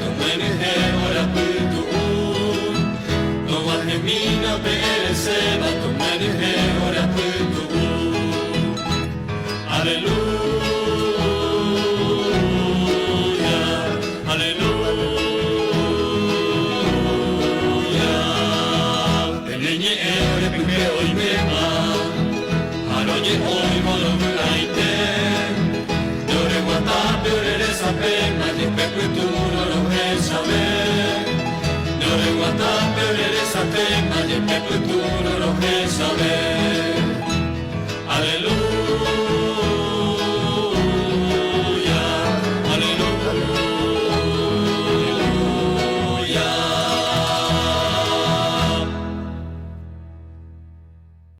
Tomyenyhẽ ore apytu'ũ. Tog̃uahẽmína pe ereséva Tomyenyhẽ ore apytu'ũ. Aleluya, aleluya. Pe ne ñe'ẽ ore pype oiméma, ha roje'óivo rovy'aite. Nde ore guatápe ore resapéma, jepe pytũrõ rohechave. Nde ore guatápe ore resapéma, jepe pytũrõ rohechave.